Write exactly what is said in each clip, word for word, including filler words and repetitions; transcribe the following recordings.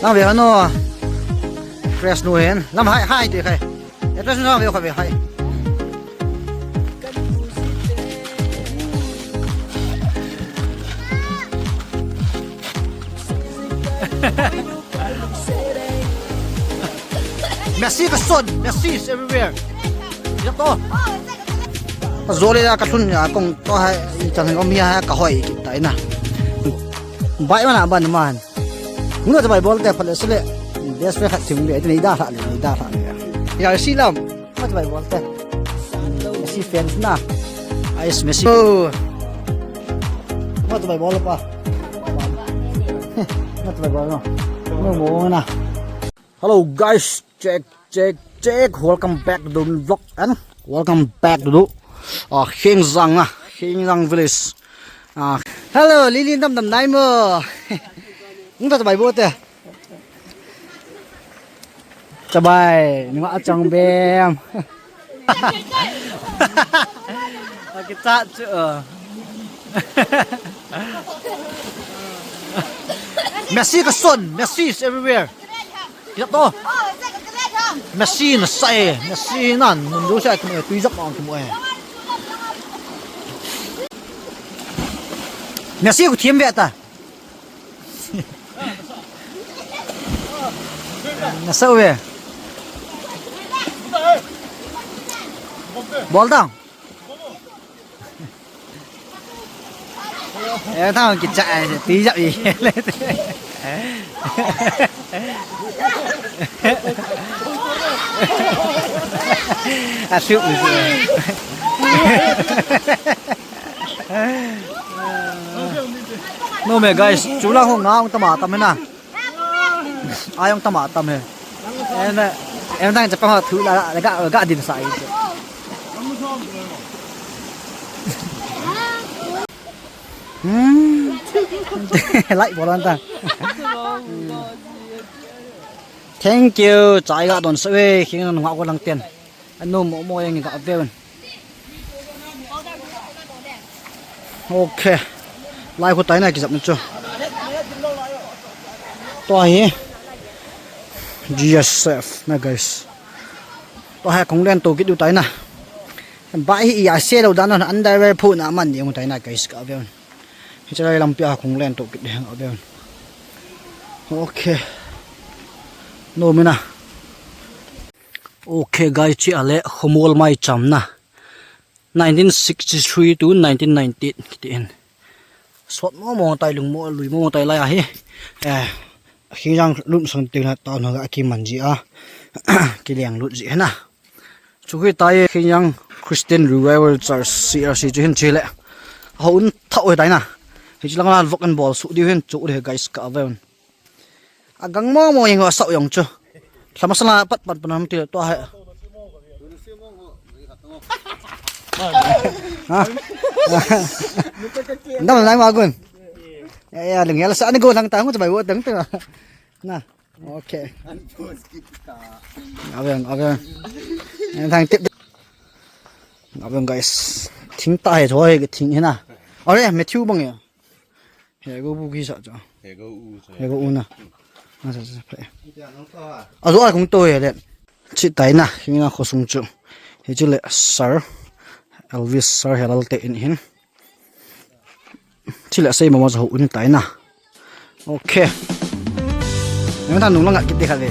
Lang ve hano. Fresh nu hen. Lam hai, hai te khai. Address nu lang ve kha ve hai. Messi ka son, Messi is everywhere. Ya to. Zole ya ka thun ya kong to hai, in chan ngom ya ka hoi kit tai na. Bai mana ban man. Nuna bai bol te phale sele. Best friend khat thim be, ni da tha le, ni da tha le. Ya si lam. Mat bai bol te. Messi fans na. Ais Messi. Oh. Mat bai bol pa. Mat bai bol no. No mo na. Hello guys, check, check, check. Welcome back to the vlog and welcome back to the uh, Khengjang, uh, Khengjang village. Uh, hello, Lily, dam dam nai mo. Nung ta bai bol te. Chabai, nunga achang bem. Akichat chu. Messi ka son, Messi is everywhere. Kichat to. Messi na sai, Messi nan, mun du sai kum e, tui jap ang kum e. Messi ku thiam ve ta. Nasa uve. Bol dang. Eh, tao kicha, ti jap i. Asuh. No me guys, chulang ho nga ong tama tam na. Ai ong tama tam he. Em em tang chapang ho thu la la ga ga din sa i. Hmm. Like bolan ta. Thank you. Chai ga don sa we, khing non nga ko lang ten. Anu mo mo yang ga ve. Okay. Lai khu tai na kijap na chu. Tua hi. G S F na guys. Tua hi kong len to kit u tai na. Ba hi ya se lo dan na underwear phu na man ding u tai na guys ka ve. Hi chalai lampi a kong len to kit ding a ve. Okay. No mina. Okay guys, chi ale khomol mai cham na. Nineteen sixty-three to nineteen ninety-eight kiti in. Sot mo mo tai lung mo lui mo tai lai ahi. Eh, khi yang lum sang ting na ta no ga ki man ji a. Ki liang lut ji na. Chu khi tai khi yang Christian Revival Church C R C chu hin chi le. Ho un thau tai na. Hi chi lang la vok an bol su diu hin chu de guys ka ve. Agang mo mo ing ho sau yong chu. Sama sala pat pat panam ti to ha. Ha? Ndam nai ma gun. Ya ya lung ya la sa ni go lang ta ngu bai wo dang ta. Na. Okay. Aben aben. Thang tip. Aben guys. Thing ta he thoi thing he na. Are Matthew bang ya. He go bu ki sa cha. He go u cha. He go u na. Na sa sa phe. A zo a kong to he le. Chi tai na, hi na kho sung chu. Hi chu le Sir Elvis Sir Helal te in hin. Chi le sei ma ma zo un tai na. Okay. Nang ta nung lang kit de kha le.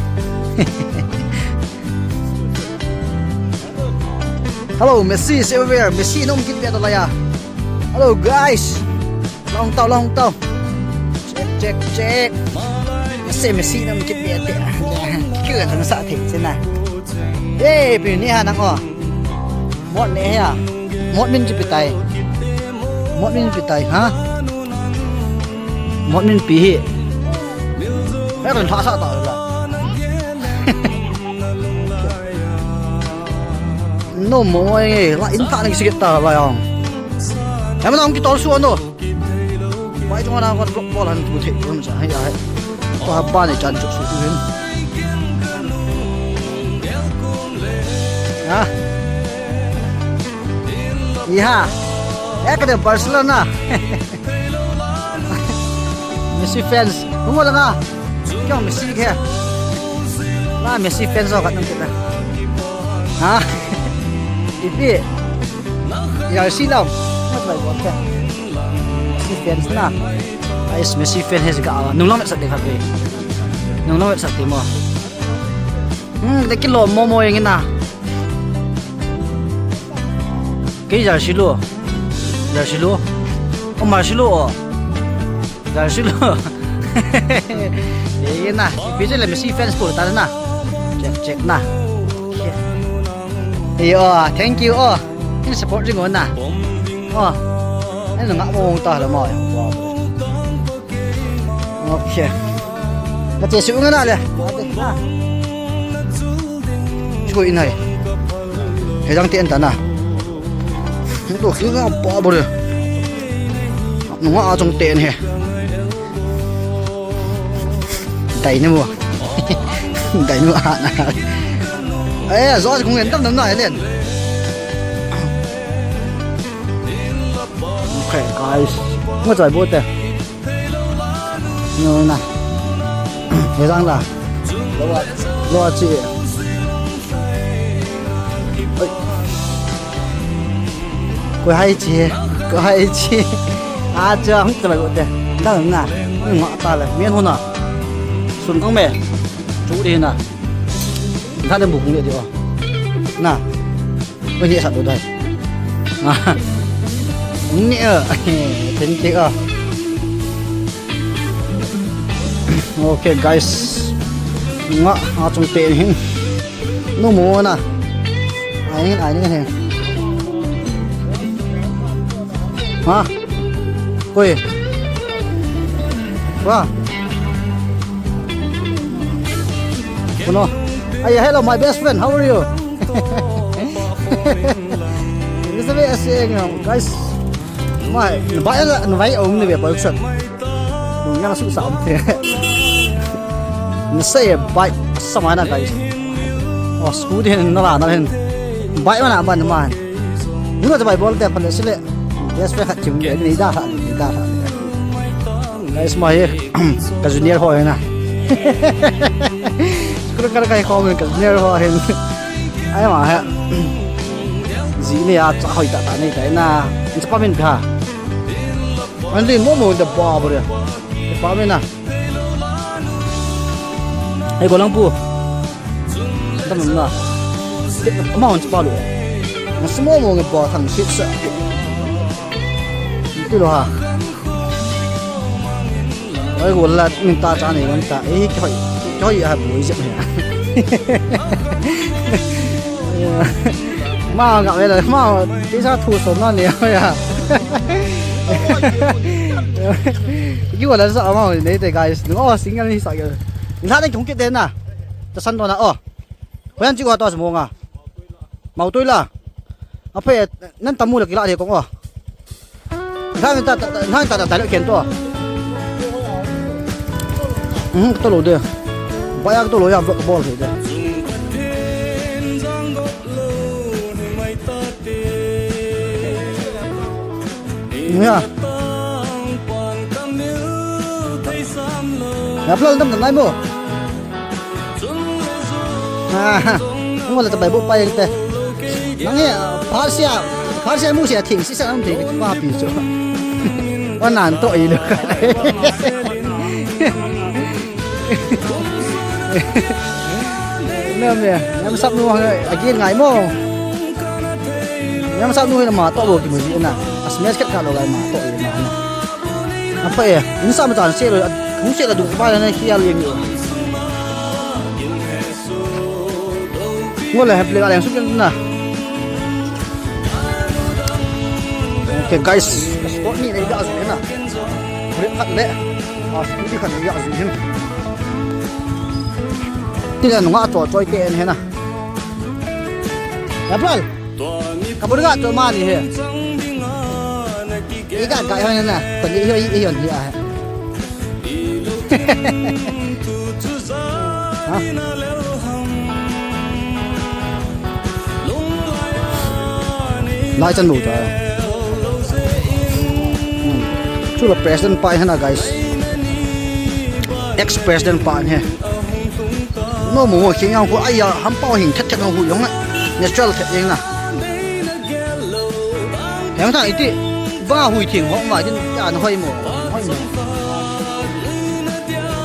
Hello, Messi is everywhere. Messi nom kit de to la ya. Hello guys. Long tau, long tau. Check, check, check. Messi, Messi nam kit bia te. Kyu kan sa thei sina. Ye, pi ni ha nang o. Mot ne ya. Mot min ji pi tai. Mot min pi tai ha. Mot min pi hi. He kan tha sa ta la. No mo nge la in ta ni sikit ta ba yong. Em na ki tol su ano. Bai chung ana kon vlog bol han tu thei kun sa hai ai. Ko ha ba ni chan chu su tu hin. Ha. Iha. Ek de Barcelona. Messi fans. Hung wala nga. Kyo Messi ke. Na Messi fans ho khat nang kita. Ha? Ipi. Jersey lam. Mat bai bol ke. Messi fans na. Ais Messi fan he ga. Nung lam sat de khat de. Nung lam sat de mo. Hmm, de kilo mo mo yang na. Kei jersey lu. Jersey lu. O Marcelo o. Jersey lu. Ye na. Ipi je le Messi fans po ta na. Check check na. Yo, thank you o. In support jing o na. O. Ai nga mo ta la mo. Okay. Ka che su nga na le. Chu in hai. He jang te an ta na. Ni to khi nga pa bo le. Nunga a chong te an he. Dai ni mo. Dai ni mo a na. Eh, zo kung en tam nam na len. Okay, guys. Mo chai bo te. Nuna. He jang la. Lo a chi. Oi. Ko hai chi. Ko hai chi. A cha hung ta la go te. Dang na. Nga ta la. Mien hona. Sun kang me. Chu de na. Tha de bu kung de o. Na. Oi, ni sa do dai. Ni a. Thank you a. Okay, guys. Nga a chung te hin. No mo na. Ai hin, ai hin. Ha? Koi. Wa. Kuno. Ai, hello, my best friend. How are you? This is a guys. Mai, na bai la, na bai om ni ve poi sat. Nung yang su sa om the. Ni se bai sa mai na guys. O scooty hin na la na hin. Bai ma na ban ma. Ni ma bai bol te pale sile. Yes, fe khat chim ni da ha, ni da ha. Guys, mai ka junior ho na. Kru kar kai khom ka junior ho hin. Ai ma ha. Ji ni a cha hoi ta ta nei ta na. Ni pa min pha. An lin mo mo da ba ba re. Pa min na. Ai ko lang pu. Dam na. Ma hon chi pa lu. Ma su mo mo nge ba thang sit sa. Ti lo ha. Ai ko la min ta cha nei wan ta. Ei ki hoi. Ki hoi ha bu i jep ha. Ma ga ve la ma ti sa thu so na ne ya. Ki wa la sa ma nei te guys. No single ni sa. Ni sa ne kung ki te na. Ta san to na o. Hoiya chi ko to sa mo nga. Mau toi la. Ape nan tamu la ki la de kong o. Nan ta ta nan ta ta ta le ken to. Hmm, to lo de. Ba ya to lo ya bol de. Ya. Ya plan dam dam nai mo. Ah, mo la ta bai bo pai te. Nang e, Persia, Persia mu sia thing si sa nang thing pa pi chu. Wa nan to i lo. Nam ya, nam sap nu ha, again ngai mo. Nam sap nu na ma to bo ki mu ji na. As mes kat ka lo gai ma to i ma na. Apa ya? Ni sa ma tan se lo, hung se la du pa na ki ya lo ni. Ngo le, hep le, aleng suk na. Okay, guys. Sport ni nei da zu na. Break khat le. Ah, scooty khat nei da zu hin. Ti la nunga cho choi te en he na. April. Ka bur ga cho ma ni he. Iga ga hoi na. Ko ni hoi i hoi ni a. Ha? Lai chan mu ta. Hmm. Chu la president pai hana, guys. Ex-president pa ahi. Nom mo, Khengjang khu, ai ya, hampao hing thet thet ho hu jong a. Natural thet jeng na. Heng ta iti, ba hui thing ho ma din, ya na hoi mo, hoi mo.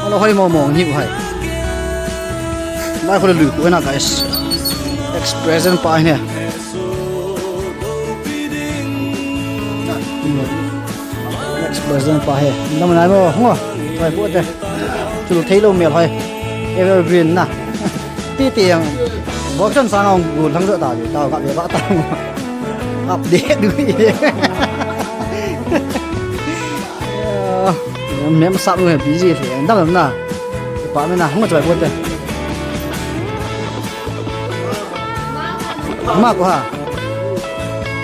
Alo hoi mo mo, ni hoi. Mai khu le lui khu na, guys. Ex-president pa ahi. Ex-president pa ahi. Nam nai mo, ngo. Hoi khu te. Chul thei lou mel hoi. Evergreen na. Ti ti yang. Boxer sang ang gul thang jo ta ju. Ta ka be ba ta. Update du. Mem sap nu he busy the. Dam dam na. Pa me na hung choi ko te. Ma ko ha.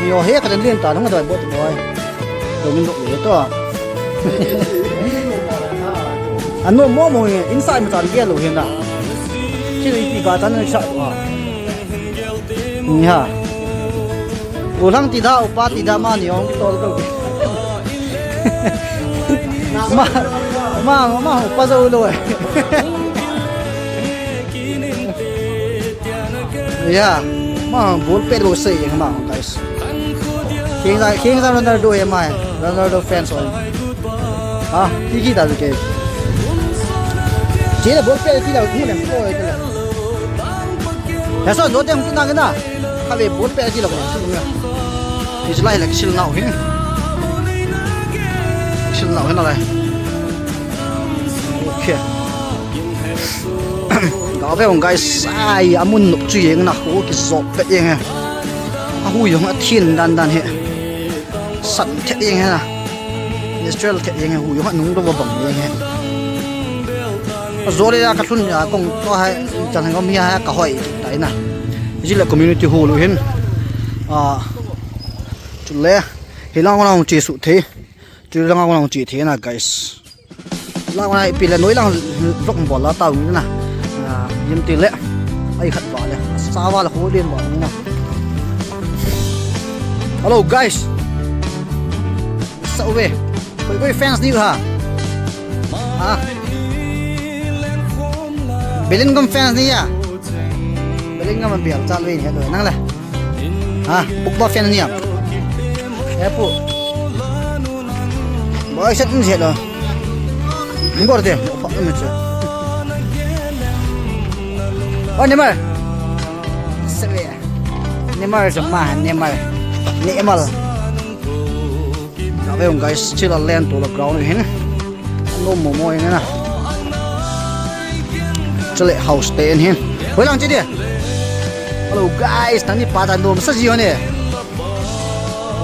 Yo he ka den lin ta hung choi ko te boy. Do min do le to. Ano mo mo he inside ma tan ge lo he na. Chi ri ti ka tan sa ko ha. Ni ha. U lang ti da, u pa ti da, ma ni ong tol tol. Ma, ma, ma, u pa zo lo eh. Ya, ma, ball pet lo sei ma, guys. Khengjang, Khengjang Ronaldo eh ma, Ronaldo fans oi. Ha, ki ki da ke. Che da ball pet ti da, mu ne ko eh. He so, lo te hung na na. Ka ve ball pet ti lo ko sil na. Ni lai la kisil nau hin. Kisil nau hin lai. Okay. Ga ve ong guys, ai, amun nop chu jeng na, hu kijop pet jeng he. A hu jong a thin dan dan he. San thet jeng he na. Natural thet jeng he, hu jong a nung do bang jeng he. A zo le ya ka thun ya kong to hai, chan ngom hi ha ka hoi tai na. Ji le community hall u hin. A, chule, hi lang lang chi su the. Chu lang lang chi the na, guys. Lang lang pi le noi lang vlog bol la tau na. Ah, yim ti le. Ai khat va le. Sa va le ho din va na. Hello, guys. Sa uve. Koi koi fans ni ha. Ha. Bellingham fans ni ya. Bellingham bial chal ve ni ha nang le. Ha, Pogba fan ni ya. Eh, pu. Boy, set ni lo. Ni bor de, pa ni che. Oh, Neymar. Sebe. Neymar jama, Neymar. Neymar. Ka ve ong guys, chila len to la ground hin. Nom mo mo hin na. Chule house te hin. Hoi lang chi dia. Hello guys, tani pa ta nom sa ji ho ne.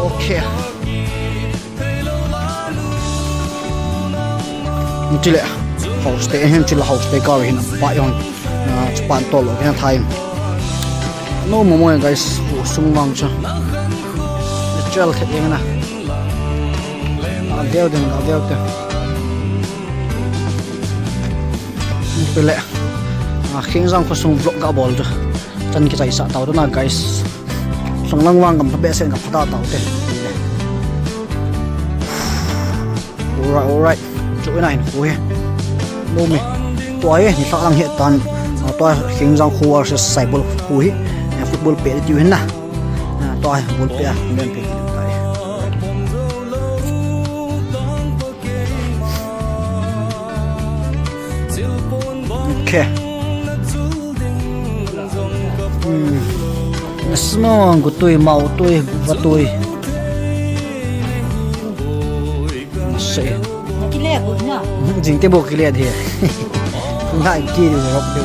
Okay. Chule house te hin, chila house te ka hin pa yon. Ah, chupan tol lo kena thai. Nom mo mo guys, khu sung vang chu. Natural khat jeng na. Ah, veu den, ah, veu den. Pele. Ah, Khengjang khu sung vlog ga bol chu. Chan kichai sa tau na guys. Sung lang vang gam pha be sen gam pha ta tau te. Alright, alright. Chu ina hin khu hi. Mo me. Tua hi, ni thak lang hi tan. Ah, tua Khengjang khu versus Saibol khu hi. Eh, football pe ti hin na. Ah, tua hi, ball pe a. Men pe ti tai. Okay. Hmm. Small gutui, mau tui, vatui. Sei. Kile bu na. Jing te bu kile de. Na ki de rock de.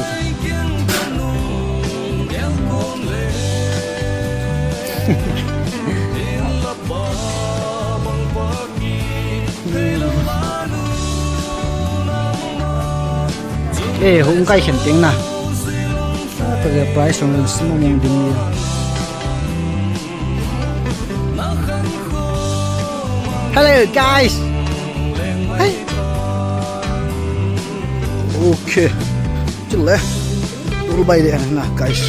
Eh, hung kai khen teng na. Ka price hung sum mong ding ni. Hello, guys. Hey. Okay. Chule. Tul bai de na, guys.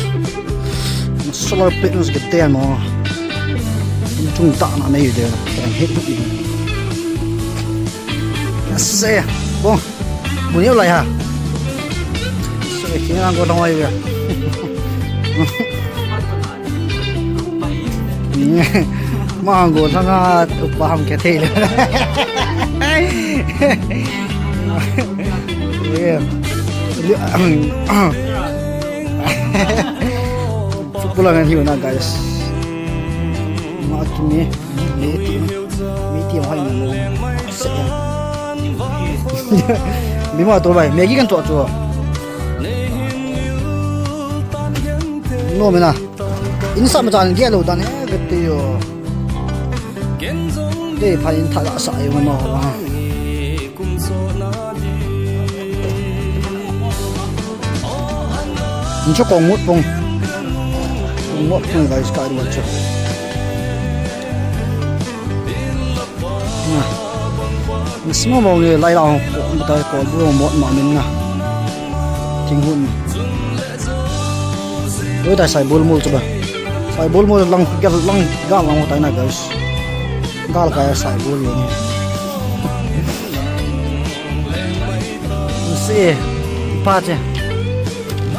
Solar panels ke te mo. Chung ta na nei de. Hei. Ase. Bon. Mun neo lai ha. So, eh, kina ko thong ai ya. Ma go thang a upa ham ke thei le. Yeah. Football ang hiu na, guys. Ma kimi, mi ti, mi ti hoi na. Se. Bima to bai, Maggie kan to to. No me na. Insa ma chan ge lo dan he, ke ti yo. Te pha in tha la sa yo no. Incho kong mut pong. Kong mut pong, guys, ka ri cho. Na. Ni sima mo nge lai la ko ta ko bu mo ma min na. Ting hun. Oi, ta sai bul mul chu ba. Sai bul mul lang gal lang gal lang ta na, guys. Gal ka sai bul ni. Si, pa che.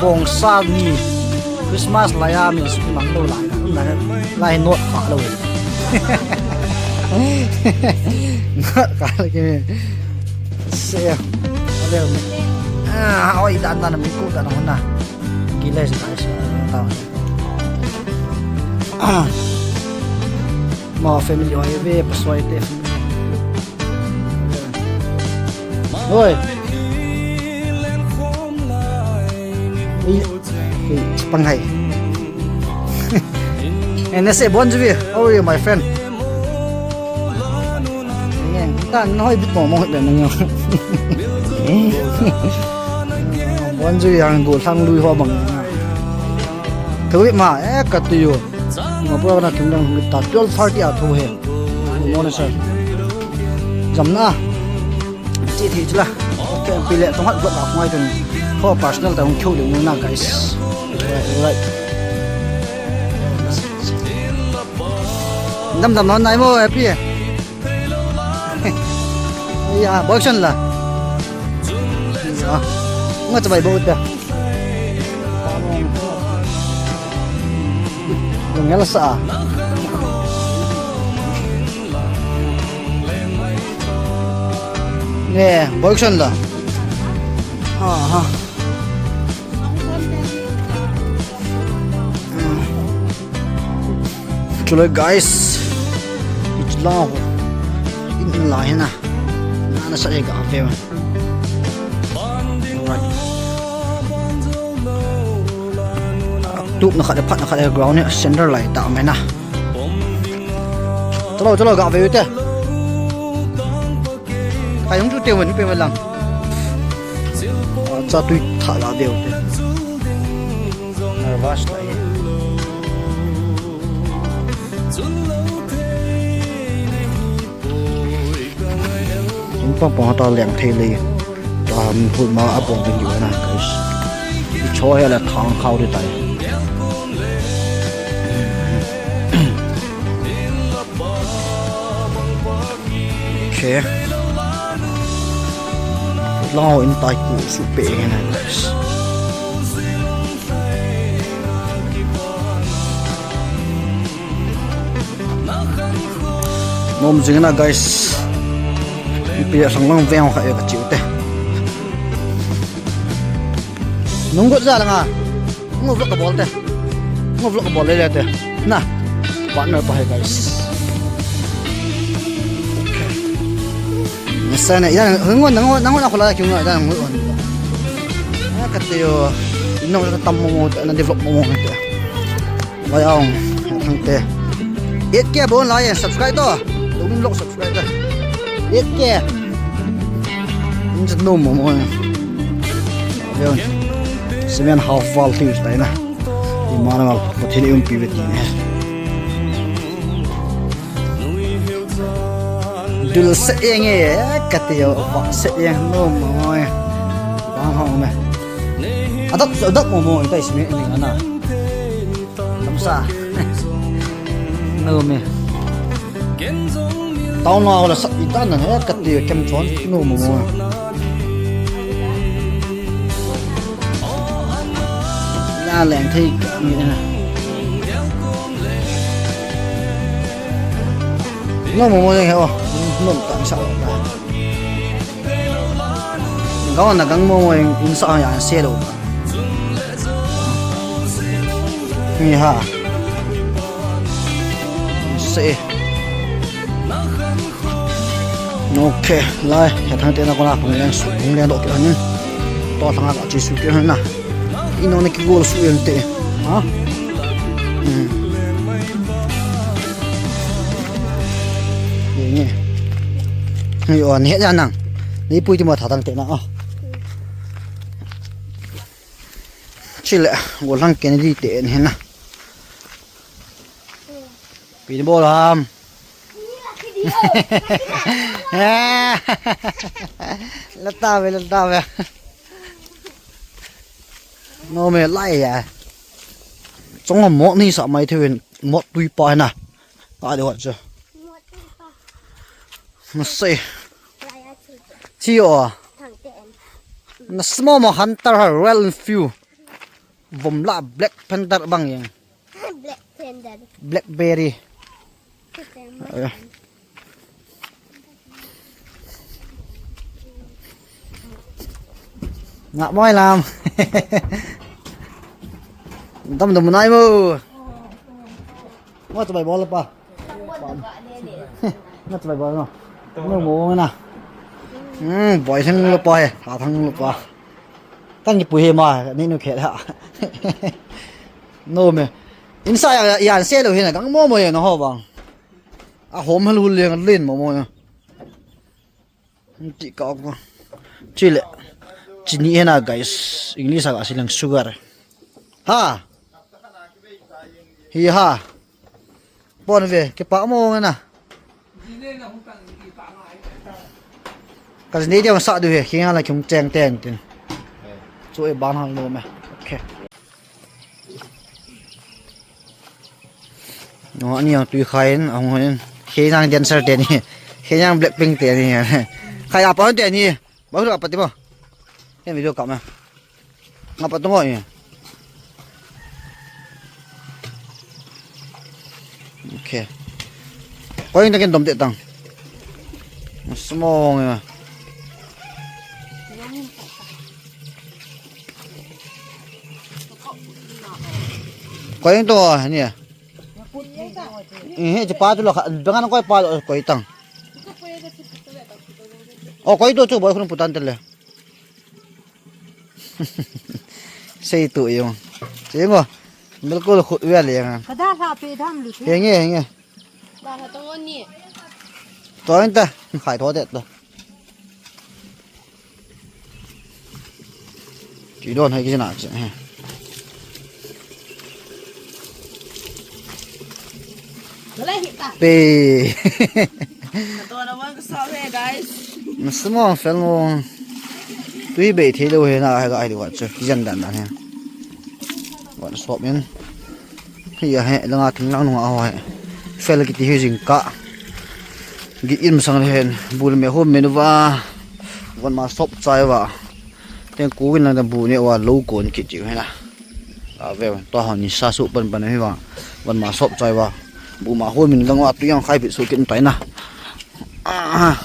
Bong sa ni. Christmas lai a mi su mang lo lai. Lai not kha lo. Not kha lo ke. Se. Ale. Ah, oi, dan dan mi ku dan na. Gile se ta. Ah. Ma family oi ve, pasoi te. Oi. Ei, ei, chapang hai. And I say, Bon Jovi, how are you, my friend? Ayan, ta, na hoi bit mo, mo, hoi bit mo. Bon Jovi, ang go, sang lui ho bang. Kawit ma, eh, cut to you. Ma, pura na, kim dang, ta, twelve thirty a thu he. Mo na, sir. Jam na. Chi thi chula. Okay, pile tong hat vlog a ngai tun. Ho personal ta hung khiu ding na, guys. Right, right. Dam dam non nai mo, happy. Ya, boy son la. Ya. Nga chabai bo ta. Ngel sa. Ne, boy son la. Ha, ha. Chule guys. Ichla ho. In la hina. Na na sa ga fe. Alright. Tup na khat, phat na khat, ground ni center lai ta mai na. Chalo, chalo, ga ve te. Kai hung chu te wen pe lang. Cha tui tha la deu te. Nervous ta e. Tum pang pang ta leng thei le. Ta hut ma a pong ding yu na, guys. I cho he la thang khau de tai. Okay. Lao in tai ku su pe he na, guys. Nom jing na, guys. Ipi a sang lang veng kha e ka chiu te. Nung got ja la nga. Ngo vlog ka bol te. Ngo vlog ka bol le le te. Na. Partner pa hai, guys. Nasa na, yan, ngon, ngon, ngon ako la, yung nga, yan, ngon. Ah, katiyo, inong sa tammo mo, na develop mo mo, ito. Bayaw, ang te. Eight K bon la, yan, subscribe to. Lumin vlog, subscribe to. Eight K. Yung sa no mo, mo, yan. Yun. Seven half wall things tayo na. Imana mal, pati yung pivot yun, eh. Dul se eng e, kati yo, ba se eng no mo. Bang hong me. Adak, adak mo mo, ita isme ni ana. Tamsa. No me. Tauna wala sa ita na, kati yo, kem chon, no mo mo. A leng thei ni na. No mo mo leng he o. No tang sa. Gao na gang mo mo in sa ya se lo. Ni ha. Se. Okay, lai, he thang te na kona phung leng su, phung leng doh kit hanin. To thang a ka chi su kit han na. Ino na kigol su ente. Ha? Hmm. Ye nge. Ni o, ni he ja nang. Ni pui ti mo tha thang te na a. Chile, gol thang Kennedy te ni na. Pi ni bol ham. Lata ve, lata ve. No me lai ya. Chong mo ni sa mai thevin mo tui pa na. A de wa chu. Na se. Chi o. Na small mo hunter ha Royal Enfield. Vom la Black Panther bang yang. Black Panther. Blackberry. Nga moi lam. Dam dam nai mo. Mo chabai bol pa. Mo chabai bol no. Mo mo na. Hmm, boi thang lo pa he. Tha thang lo pa. Kan ki pui he ma, ni nu khe ha. No me. Insa ya, ya se lo he na, kang mo mo ye no ho bang. A hom hal hul le, len mo mo ya. Ti ka ko. Chile. Chini he na, guys. English a ka silang sugar. Ha. Hi ha. Pon ve, kipa mo nge na. Ka jin dia sa du he, khinga la khung cheng ten tin. Chu e ban hang lo me. Okay. No, ani ang tui khai in, ang hon in. Khe yang dancer te ni. Khe yang Blackpink te ni. Khai apa te ni. Ba hu apa ti mo. Ken video ka ma. Ngapa tungo ye. Okay. Koi ta ken dom te tang. Small ya. Koi to ni. Eh, he, pa tu lo, bengan koi pa lo, koi tang. O, koi tu chu, boi khun putan tele. Sei tu yung. Sei mo. Bilkul khut ve le yang. Ka da sa pe dam lu. Henge, henge. Da sa to ni. To enta, khai to det to. Ki don hai ki na che. Pe. Ka to na wan ka sa ve, guys. Na small fel mo. Tui bei thei lo he na, ha ga ai di wa che. Ki jan dan dan he. Wan sop in. Hi a he, langa thing lang nunga ho he. Fel kiti hi jing ka. Gi in sang le hen, bul me hom me nu va. Von ma sop chai va. Teng ku win lang da bu ne wa lo kon kiti hi na. A ve, to ha ni sa su pan pan hi va. Von ma sop chai va. Bu ma hom me nu lang wa tu yang khai pi su kin tai na. Ah,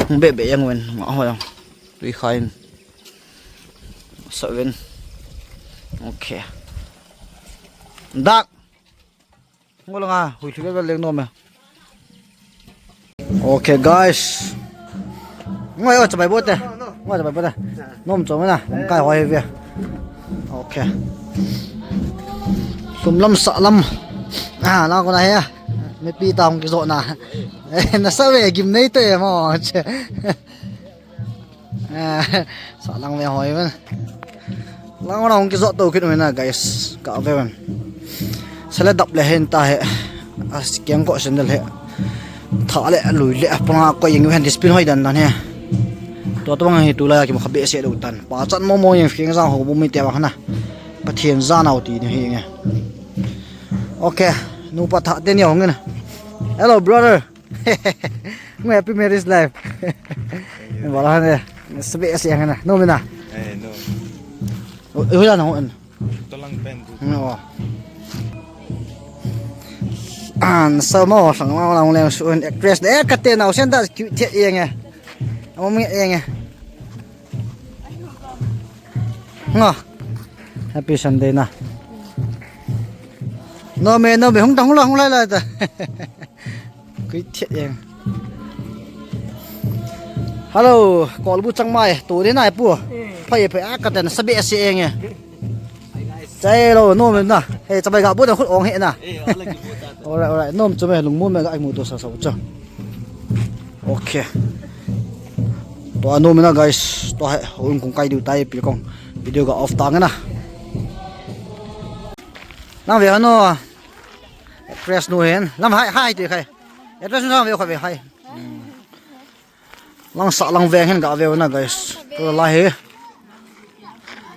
be be yang wen ma ho yang. Tui khai in. Sa wen. Okay. Dak. Ngol nga, hui thlu vel leng nom e. Okay, guys. Ngoi o, chabai bote. Ngoi chabai bote. Nom chom na. Kai hoi ve. Okay. Sum lam sa lam. Ah, la ko na he. Mipi ta hung kijo na. Na sa ve gim nei to e mo. Sa lang ve hoi ven. Lang lang hung kijo to kit ven na, guys. Ka ve ven. Sele dap le hen ta he. A kiang ko sendal he. Tha le lui le panga ko yeng ven discipline hoi dan dan he. To to bang hi tu la ki mo kha be se lo tan. Pa chan mo mo yeng fiang jang ho bu mi te wa na. Pathian jana u ti ni hi nge. Okay. Nu pa tha te ni hung na. Hello, brother. Mo happy marriage life. Wala ne. Sebe se yang na. No mina. Eh, no. Oi la na hon. Talang pen tu. No. An sa mo sang ma lang leng su actress de ka te nau sen da cute the yeng e. Amo mi yeng e. Ngo. Happy Sunday na. No me no me hung ta hung la hung la la ta. Kui thiat yeng. Hello, kolbu chang mai. Tu ni nai pu. Phai phai a ka ten sabe se yeng e. Chai lo nom na. He chabai ga bu da khut ong he na. Alright, alright. Nom chu me lung mu me ga ai mu to sa sa chu. Okay. To a nom na guys. To hai hung kong kai diu tai pi kong. Video ga off ta nga na. Nang ve hano. Actress nu hin. Lam hai hai ti khai. Actress nu lam ve kha ve hai. Lang sa lang veng hin ga ve na guys. Tu la hi.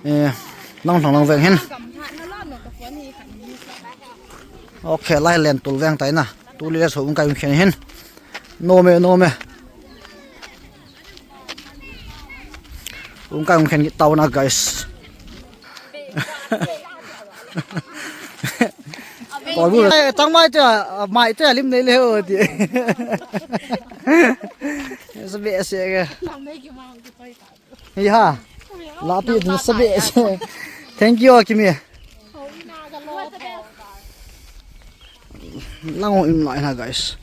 Eh, lang lang lang veng hin. Okay, lai len tul veng tai na. Tu le so un kai un khen hin. No me, no me. Un kai un khen tau na guys. Kolbu. Ai, tang mai te, mai te lim nei le o ti. Sabe se ke. Hi ha. La pi din sabe se. Thank you, Kimi. Lang ho im lai na, guys.